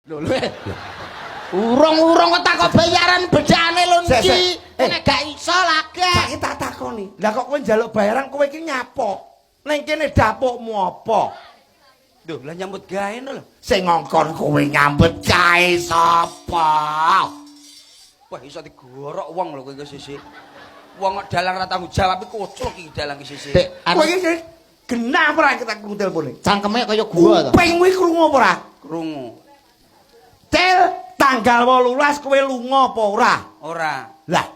Lho lho. Urung-urung kok takok bayaran bedane lho Sek, sek. iki. Nek gak iso lagi. Saiki tak takoni. Lah kok kowe njaluk bayaran, kowe iki nyapo? Ning kene dapukmu apa? Duh, lah nyambut gawe lho. Sing ngongkon kowe nyambut gawe sapa? Wah, iso digorok wong lho kowe iki sisi. Wong kok dalang ra tanggung jawab iki koclok iki dalang iki sisi. Dek, Kowe anu iki sing genah apa ora kita krungu telpone? Cangkeme kaya gua to. Kuping kuwi krungu apa ora? Krungu. Cil, tanggal 18 kowe lunga apa ora? Ora. Lah,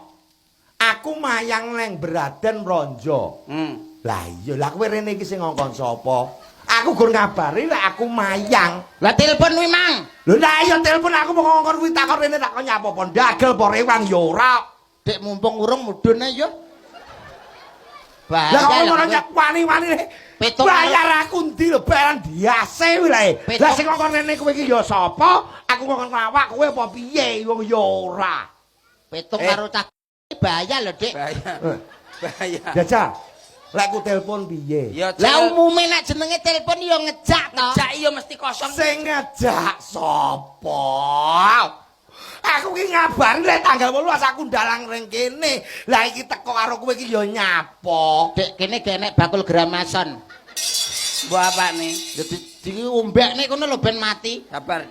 aku mayang neng Braden Ronjo. Lah iya, lah kowe rene iki sing ngongkon sapa? Aku gur ngabari lek aku mayang. Lah telepon kuwi, Mang. Lho lah iya telepon aku mau ngongkon kuwi takon rene takon nyapa apa ndagel apa rewang ya ora. Dek mumpung urung mudhun ae yo. Lah kok Bahaya ngono lho. nyak wani-wani. Petung Bayar aku ndi lho bayaran diase kuwi lho. Petung. Lah sing ngongkon rene kowe iki ya sapa? Aku ngongkon awak kowe apa piye wong ya ora. Petung Eh. karo cah bahaya lho, Dik. Bahaya. Bahaya. Jajal. Lek ku telepon piye? Ya Lah umume nek jenenge telepon yo ngejak to. Ngejak iya mesti kosong. Sing ngejak sapa? Aku ki ngabari lek tanggal 18 aku ndalang ring kene. Lah iki teko karo kowe iki ya nyapa? Dek kene gak enek bakul gramason. Mbok apane? Ya di diombekne kono lho ben mati. Sabar.